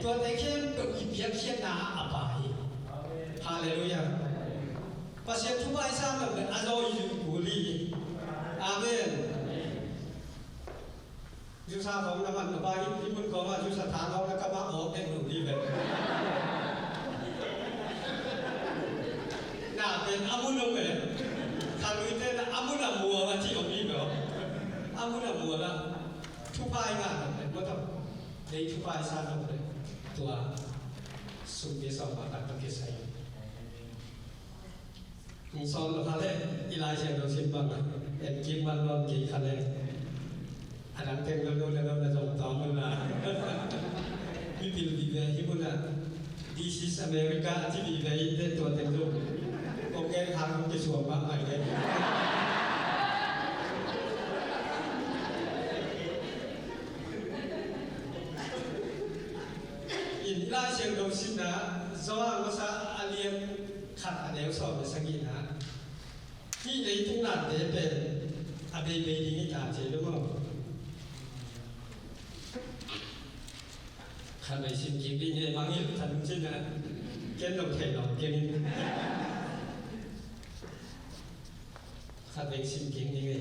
Tuate khempeuh i piakkhiatna a pai hi. Halleluiah. Pasian thupha i sang lo le a zaw i zui kul hi. Amen. Zusa khawng na man lo pa hi, i mun khawng a zusa thang khawng na ka mah awk dek lo hi ve. Na pen a mun lo ve. Khanuite na a mun a mual a ci om hi ve. A mun a mual a. Thupha i ngah lo ve. Mawtaw. Lei thupha i sang lo ve. Tua. Sum pia sawm a tak tak pia sai. Hong sawl lo kha leh, i Lai Siangtho sim bang a, en kik man nawn kei kha leh. A dang teng lo lo le lo na zong tawm un la. Mipil vive hi mun a, "This is America," a ci vive hi te tua teng zong. Kong gen kha kong kisuam mahmah hi. Lai Siangtho simna, Johan masa a lian khat a neu sawm le sagihna. Hih leitung nate pen a beibei ding hi ta, ci lo maw? Khat vei sim kik ding hi, mangngilh khat cin a, ken lo thei lo keng in. Khat vei sim kik ding hi.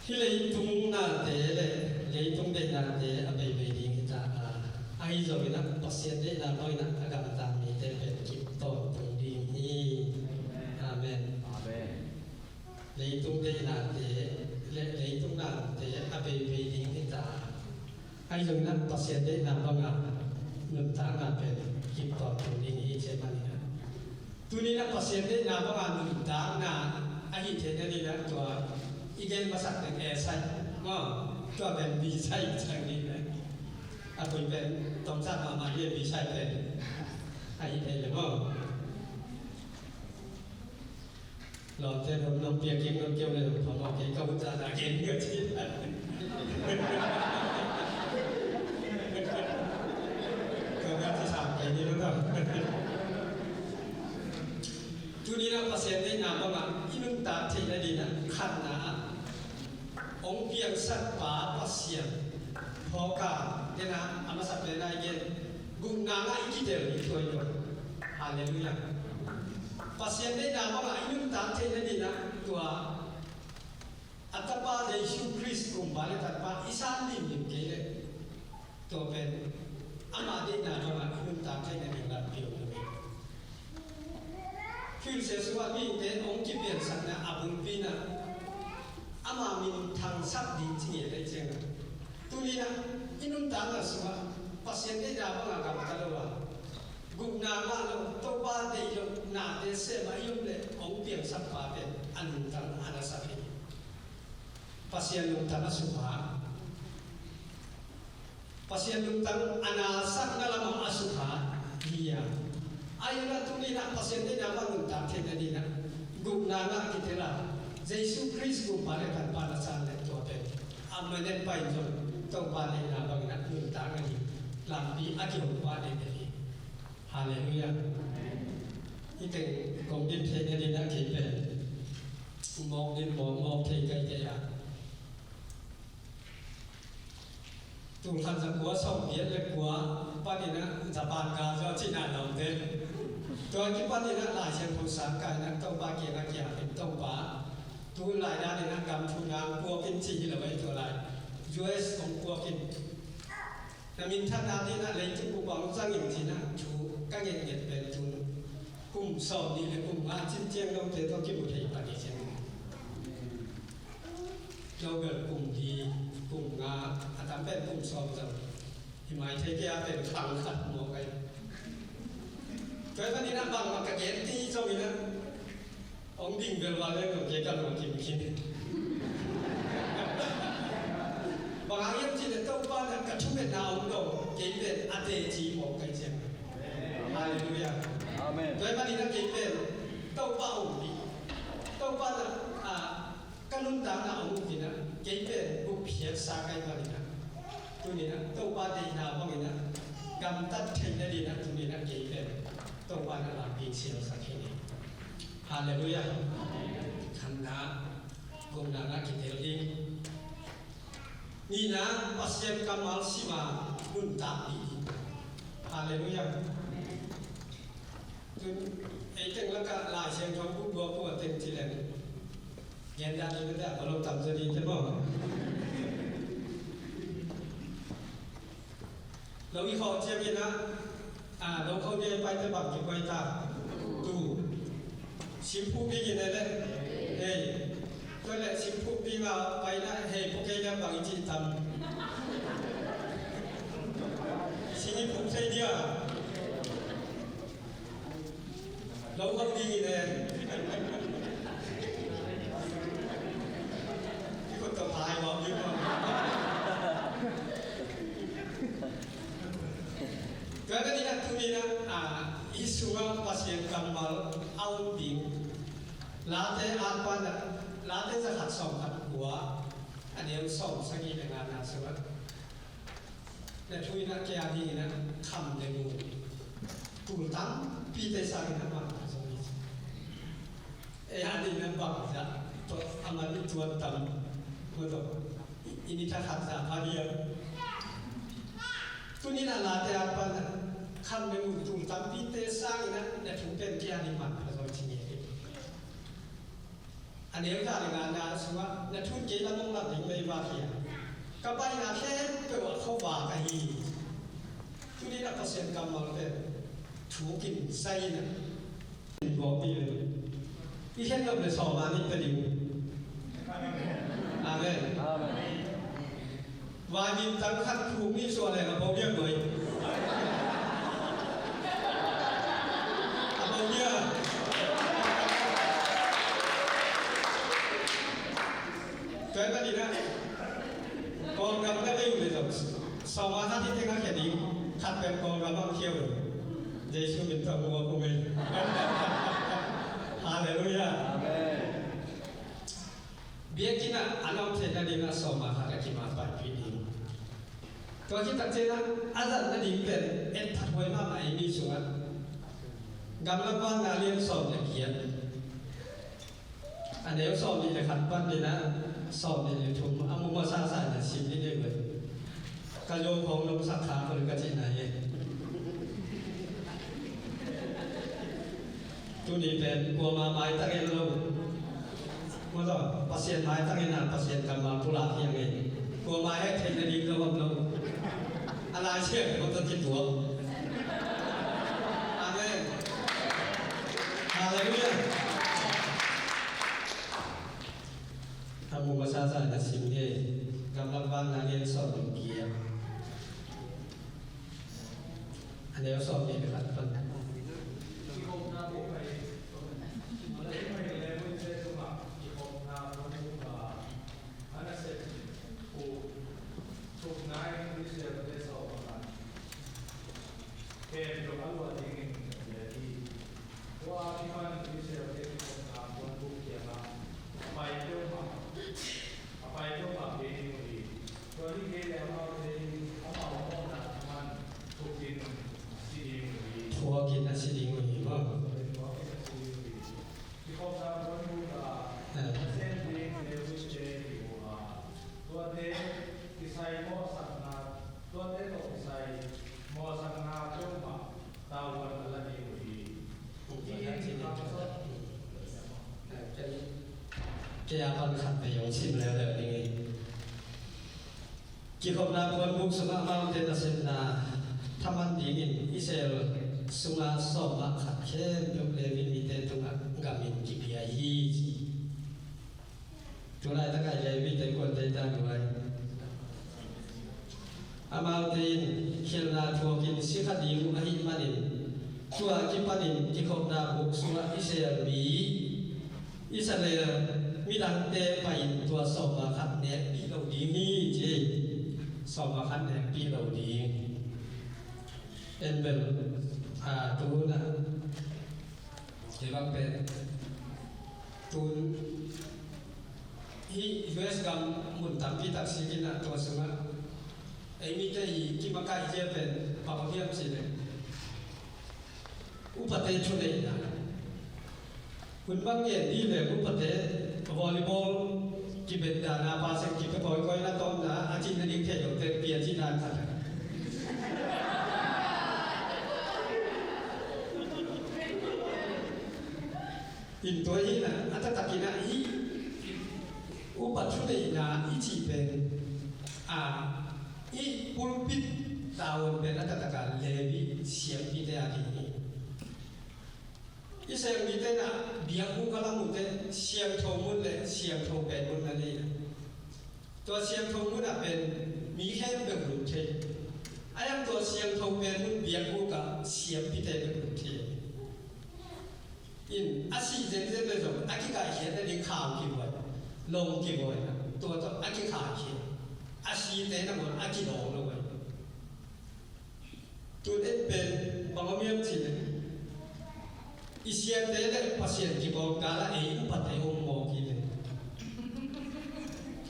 Hih leitung nate le leitung deihnate a beibei ding hi ta a, ahi zongin ah Pasian deihna bangin ah a gamtat mite pen kip tawntung ding hi. Amen. Amen. Leitung deihnate le leitung nate a beibei ding hi ta a, ahi zongin ah Pasian deihna banga nuntakna pen kip tawntung ding hi, ci manin ah. Tuni-in ah Pasian deihna banga nuntakna ahi theihna dingin ah tua i gen masak teng A side maw, tua pen B side ciang ding ah. A koi pen tomsak mahmah ding, B side pen ahi thei le maw. Lawmte nong, nong piak kik nong keu le nong phamawh kei, ka hun zahzah kei ka ci. Ka hun zahzah kei ni lo. Tuni-in ah Pasian deihna bangah i nuntak theihna dingin ah khatna ah hong piangsak pa Pasian phawk a, ken a, a masa pen a i gen, gupna ngah i kitel ding tua hi lo. Halleluiah. Pasian deihna bangah i nuntak theihna dingin ah tua a Tapa Jesu Khrist Kumpa le Tapa i san limlim kei leh, tua pen ama deihna bangah i nuntak theihna ding lampi om lo hi. Thuhilhsia sungah mihingte hong kipiansakna a bulpi in ah ama min thangsak ding ci ngiat ahih ciangin ah, tuni-in ah i nuntakna sungah Pasian deihna bangah gamta lo a, gupna ngah lo, Topa deih loh nate sem a i om leh hong piangsak pa pen a nuntakna a nasak hi. Pasian lungtang a sukha, Pasian lungtang a nasakna lamah a sukha hi a. Ahi zongin ah tuni-in ah Pasian deihna bang nuntak theihna dingin ah gupna ngah kitel a, Jesu Khrist Kumpa le Tapa na san leh tua pen a minute pai zong Topa deihna bangin ah nuntakna ding lampi a kihong pah ding hi. Halleluiah. Hih teng kong din theihna dingin ah kei pen mawk din mawk, mawk thei kai kei a. Tul khat za kua sawmgiat le kua panin ah Japan ka zaw cihna lawmte. Tua kipanin ah Lai Siangtho sang ka in ah Topa kiangah kiap in, Topa, tu lai danin ah gam thu nang puak in ci hi lo ei, tua lai U S hong puak in. Na minthanna dingin ah leitung bup ah hong zang in ci-in ah thu ka ngetnget pen tun kum sawmnih le kum nga cin ciang note tawh kimu thei pah ni ciang. Nobel kum li, kum nga, a tam pen kum sawm zong. Hi mai thei kei a pen khang khat mawk ai. Tua ahih manin ah bangmah ka gen kei zongin ah hong ding velval leng dong kei ka lungkim khin. Bang hang hiam cih leh Topa in ah ka thungetna hong dong, kei pen a teci mawk ka hi ciang. Halleluiah. Amen. Tua ahih manin ah kei pen Topa hong ding, Topa in ah, ah, ka nuntakna hong uk in ah, kei pen gupkhiatsa ka hih manin ah, tuni-in ah Topa deihna bangin ah gamtat theihna dingin ah tuni-in ah kei pen Topa in ah lampi sialsak hi. Halleluiah. Khatna, gupna ngah kitel ding. Nihna, Pasian kammal sim a nuntak ding. Halleluiah. Tun ei teng lakah Lai Siangtho buk dua pua teng ci leng, gen dan in a lo tam zaw ding te maw. Lo i khawh ciangin ah, a, lo khawh ding a i paite bang kibuai ta? Tu. Sim phuk ding in a le. Hei. Tua leh sim phuk ding a pai na hei phuk kei na bang i cih tam? Sim i phuk thei dia. Lo khawh ding in e. I khut tawh phai mawk ding maw. Tua ahih manin ah tuni-in ah, ah, i sungah Pasian kammal a um ding. Late a pan ah, Late zakhat sawmkhat kua, a neu sawmsagih le ngana sungah Na thu in ah kei a ding in ah kham le mu tul tampite sangin ah man ka zong hi. Ei a ding in ah bangzah tawh a man i tuan tam maw tawh i ni tha khat zah pha diam. Tuni in ah late a pan ah kham le mu tul tampite sangin ah na thu pen kei a ding man ka zong hi. A neu za le ngana sungah na thu in kei lam hong lam ding lei vak hi a, ka baina khempeuh ah khuavak ahi. Tuni in ah Pasian kammal pen thu kin sai in ah in bawk ding le i khen nop le sawm a nih pia ding. Amen. Amen. Vai min tang khat phuk ni suah leng a bo bia nuai. A bo bia. Tuai ka ding ah Kawlgam na ding le zong sawm a khat hi teng a khia ding. Khat pen Kawlgam a khia uh. Jesu min tawh mu a kum ei. Halleluiah. Amen. Biakinn ah a nawk theihna ding ah sawm a khat a kim a paipih ding. Tua khit tak ciangin ah a zat nading pen et phat huai mahmah ei mi sungah gamla pan a lian sawm le giat, a neu sawm nih le khat pan ding ah sawm nih le thum a mu masa sa in ah sim ding ei ve. Ka zong khong nong sak kha ko le ka cihna hi. Tuni pen kuama maitang en lo. Maw tawh Pasian maitang en a Pasian kammal pulak hi a ngei. Kuama het theihna ding lo om lo. A Lai Siangtho tawh kituak. Amen. Halleluiah. A mu masa sa in ah sim ngei. Gamla pan a lian sawm le giat. A neu sawm nih le khat pan. Tua a kipan Israelte kikhopna puanbuk kiangah a pai peuhmah, a pai peuhmah pia ding uh hi. Tua hi kei leh amaute in amau mawhna thaman thukin a si ding uh hi. Thuakin a si ding uh hi maw? Thuakin a si ding uh hi. Kikhopna puanbuk ah, eh, nasem ding Levite hi uh a, tuate kisai mawhsakna, tuate tawh kisai mawhsakna peuhmah tavuan a la ding uh hi. Kei a pan khat vei hong sim leuleu ding hi. Kikhopna puanbuk sungah amaute nasepna thaman dingin Israel sunga sawm ah khat khempeuh Levi mite tungah gamin kipia hi. Tulaitak ah Levite kuate ta duai. Amaute in khialhna thuakin si kha ding uh ahih manin, tua kipanin kikhopna buk sungah Israel mi, Israel midangte pai-in tua sawm a khat nekpih lo ding hi ci. Sawm a khat nekpih lo ding. En bel, a, tu hun ah kei bang pen tun hih U S gam mun tampi tak sik in ah tua sungah ei mite i kimakaih zia pen bang hiam cih leh upate thuneihna. Hun bang ngen dih leh upate volleyball kibet dana, pasek kipia kawikawi na tawmna a cihna ding thei lote pia cihna khat. In tua hi na, a taktak in ah hih upa thuneihna i cih pen, a, hih pulpit tavuan pen a taktak a Levi siampite a ding hi. Israel mite in ah biakbuk a la mute siangtho mun le siangtho pen mun na nei. Tua siangtho mun ah pen mi khempeuh lut thei. A iang tua siangtho pen mun biakbuk ah siampite bek lut thei. In a sih zenzen le zong a kikaihkhiatna ding khau kivuai, lawng kivuai, tua tawh a kikhaihkhiat. A site nangawn a kidawng lo ai. Tun en pen bang om hiam cih leh i siate le Pasian kibawm kal ah ei upate om mawk hi ve.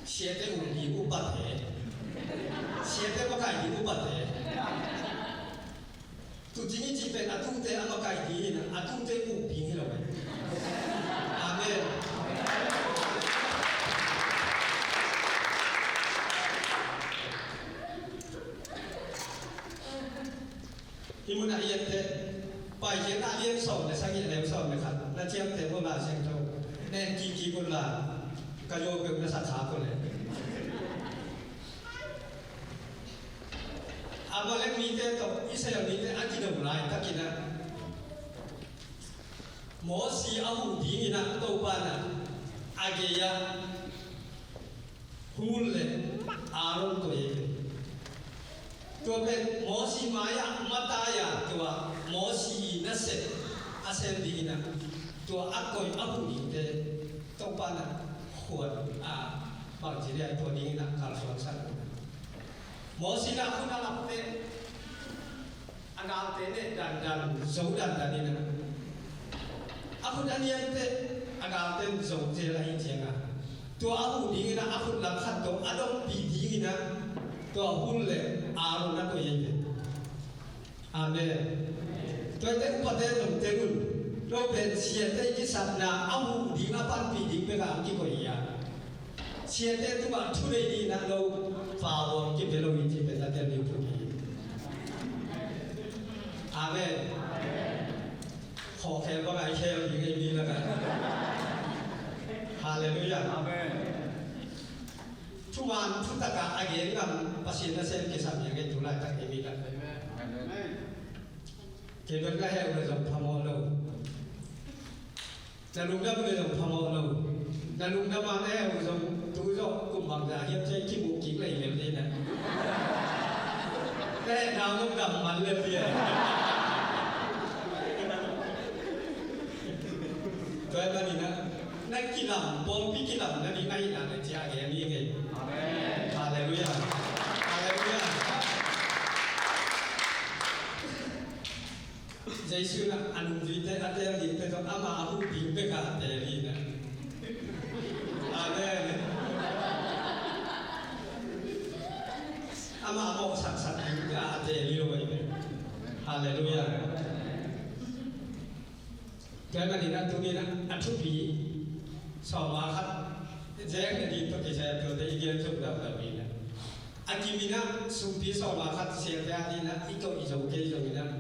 Siate um ding upate, siate makaih ding upate, Tuucing i cih pen a tuute a makaih ding hi a, a tuute uk ding hi lo. Amen. Hih munah i etteh Paikhiatna a lian sawm le sagih, a neu sawm le khat na ciamteh uh a, Lai Siangtho en kik kik un la, ka zuau peuh na sa khak uh leh. Amalek mite tawh Israel mite a kido laitakin ah Mosi a huh dingin ah Topa in ah a gei-ah Hur le Aaron koih hi. Tua pen Mosi mai-ah matai-a tua Mosi nasep a sem dingin ah tua a koih a huh dingte Topa in ah khuan a bangci le tua dingin ah kalsuansak. Mosi in ah khut a lapte a galte neh dandan, zo dandan in ah, a khut a niamte a galte in zo zel ahih ciangin ah, tua a huh dingin ah a khut lam khat tawh a dompih dingin ah tua Hur le Aaron a koih hi. Amen. Tuate upate zong teng un, lo pen siate i kisapna a huh ding a panpih ding bekah a kikoih hi a, siate tungah thunei dingin ah lo power kipia lo hi cih pen a tel ding thupi hi. Amen. Khawkhel bang a i khel ding ei mi lakah. Halleluiah. Amen. Thuman thutakah a gen ngam Pasian nasem kisam hi a, ngei tu laitak ei mi lakah. Amen. Kei bek na heh uh le zong phamawh lo. Na lungdam uh le zong phamawh lo. Na lungdam a na heh uh zong tu zawh kum bangzah hiam cia i kimuh kik lei lel ding na. Na heh nau zong dam man lel ding a. Tua ahih manin ah na kilam, pawlpi kilam na ding ahihna le cia a gen hi ngei. Amen. Halleluiah. Halleluiah. Jesu in ah a nungzuite a teel dingte tawh ama a huh ding bekah a teel hi na. Amen. Ama a mawhsaksak ding bekah a teel hi lo ahi ve. Halleluiah. Tua ahih manin ah tuni in ah a thupi sawm a khat, zek na ding tawh kisai a tuate i gen zong dau dau hi na. A kim in ah sumpi sawm a khat siate a ding in ah i tawh i zo kei zongin ah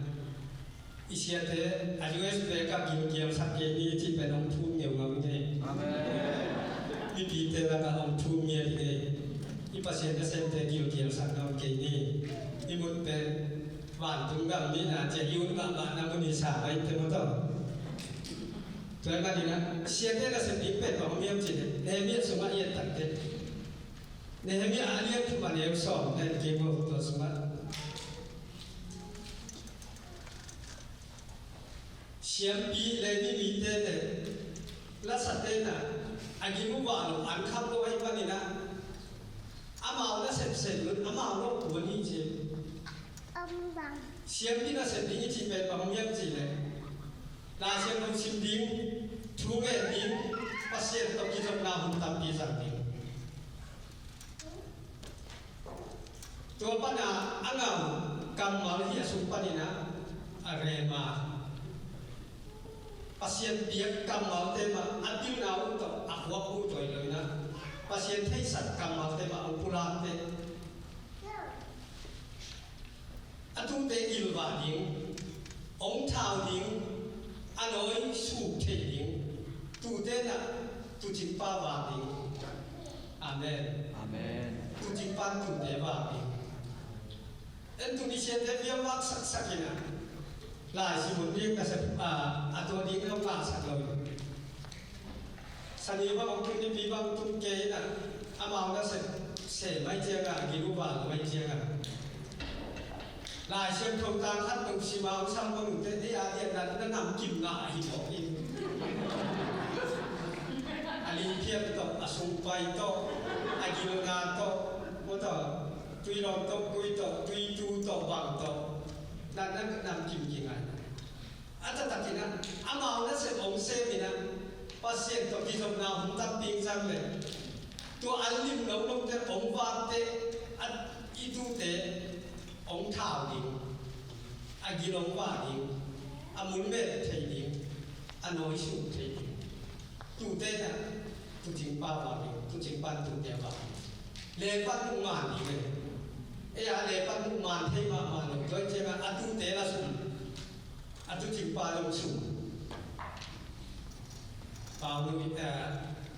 i siate a U S bek ah gilkialsak kei ni cih pen hong thum ngeungau ni. Amen. Mipite lakah hong thum ngiat ni. I Pasian nasemte gilkialsakna om kei ni. I mun pen vantung gam ni na cia i ut mahmahna mun hi sa mai te maw taw. Tua ahih manin ah siate nasep ding pen bang om hiam cih leh Nehemiah sungah i et takteh, Nehemiah a lian thum a neu sawm na et kei maw, tua sungah siampi Levi mite le lasate in ah a gil uh vah lo, an kham lo ahih manin ah amau nasep sem lo in amau lo kuan hi ci. Siampi nasep ding i cih pen bang hiam cih leh Lai Siangtho sim ding, thu ngen ding, Pasian tawh kizopna hun tampi zang ding. Tua pan a a ngah kammal hi a sung panin ah a rhema, Pasian piak kammalte mah a pilna uh tawh a khuak uh tawh hi lo in ah Pasian theihsak kammalte mah a pulakte. A tuute gilvah ding, hong thau ding, a nawi suk theih ding, tuute in ah tuucingpa vak ding. Amen. Amen. Tuucingpa in tuute vak ding. En tuni siate vial vak saksak in ah Lai Siangtho ding ka sep a, a tua ding lo ngahsak lo. Sani bang hong tung, nipi bang hong tung kei in ah amau nasep sem mai ciangah, gil uh vak mai ciangah, Lai Siangtho tang khat nong sim a, hong sam bang uh teh, ei a diah na, na namkim ngah hi mawk in. A liphiat tawh, a sungpai tawh, a gilna tawh, maw tawh, tuilawm tawh, kui tawh, tuitu tawh, bang tawh, na, na namkim kingah. A taktakin ah amau nasep hong sem in ah Pasian tawh kizopna hun tampi zang leh, tua an lim lo lote hong vakte, a i tuute Hong thau ding, a gil hong vah ding, a mun vet thei ding, a nawi sum thei ding. Tute na, tuucing pa vah ding, tuucing pan tute vah ding. Lepan muh man ding e. Ei a lepan muh man thei mahmah lo, tua ciangin a tute la sum, a tuucing pa lo sum. Pau Lui, eh,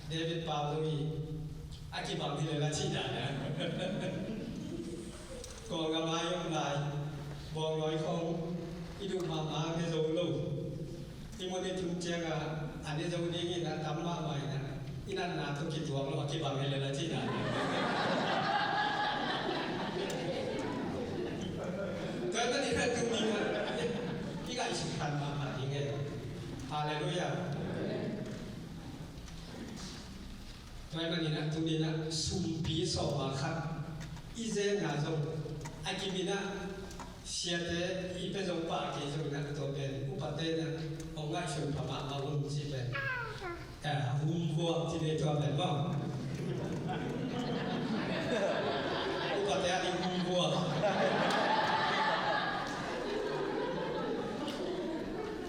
David Pau Lui, a kibang hi le la cih dan a. Kawlgam a i om lai, bawngnawi khawng i duh mahmah ne zo lo. I mun i tun ciangin a ne zo dingin a tam mahmah in a, i natna tawh kituak lo a kibang hi le la cih dan a. Tua ahih manin a tuni-in a, i ngaihsut khat mahmah ding e. Halleluiah. Tua ahih manin a tuni-in a sumpi sawm a khat i zenna zong a kimin a siate i pia zong pah kei zongin a tua pen upate in a hong ngaihsun pha mahmah un ci pen. Eh, humvuak ci ve tua pen maw. Upate a ding humvuak.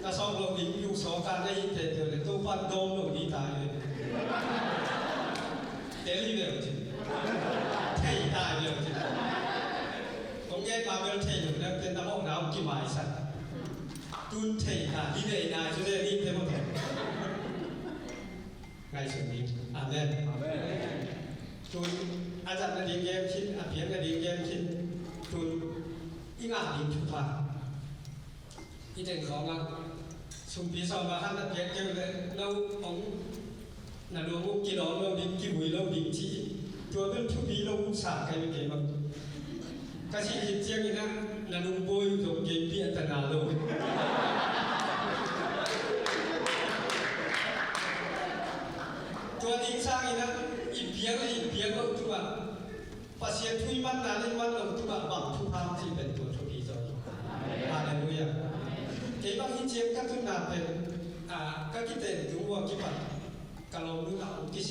Ka sawk lo ding, yu sawk a na hi te, te le Topa dawng lo ding ta hi ve. Tel hi ve ci. Thei ta hi ve ci. Kong gen ma bel thei lo na, te na mawh na ong kimaisak. Tun thei ta hi ve na, cu ze ni te mawh te. Ngaihsun ding. Amen. Amen. Tun a zat nading gen khin, a piak nading gen khin. Tun i ngah ding thupha. I teng khawng ah sumpi sawm a khat na piak kei uh leh no hong na luang uh kilawm lo ding, kivui lo ding ci. Tua bel thupi lo uh sa kai ve kei mah. Ka sih khit ciangin ah na lungbawi uh zong kei piak ta na lo. Tua ding sangin ah i piak le i piak lo tung ah Pasian thu i manna le i man lo tung ah bang thupha cih pen tua thupi zaw hi. Halleluiah. Kei bang hi ciang ka tunna pen, ah, ka kiten tung uh a kipat ka lawm lut ah hong kisia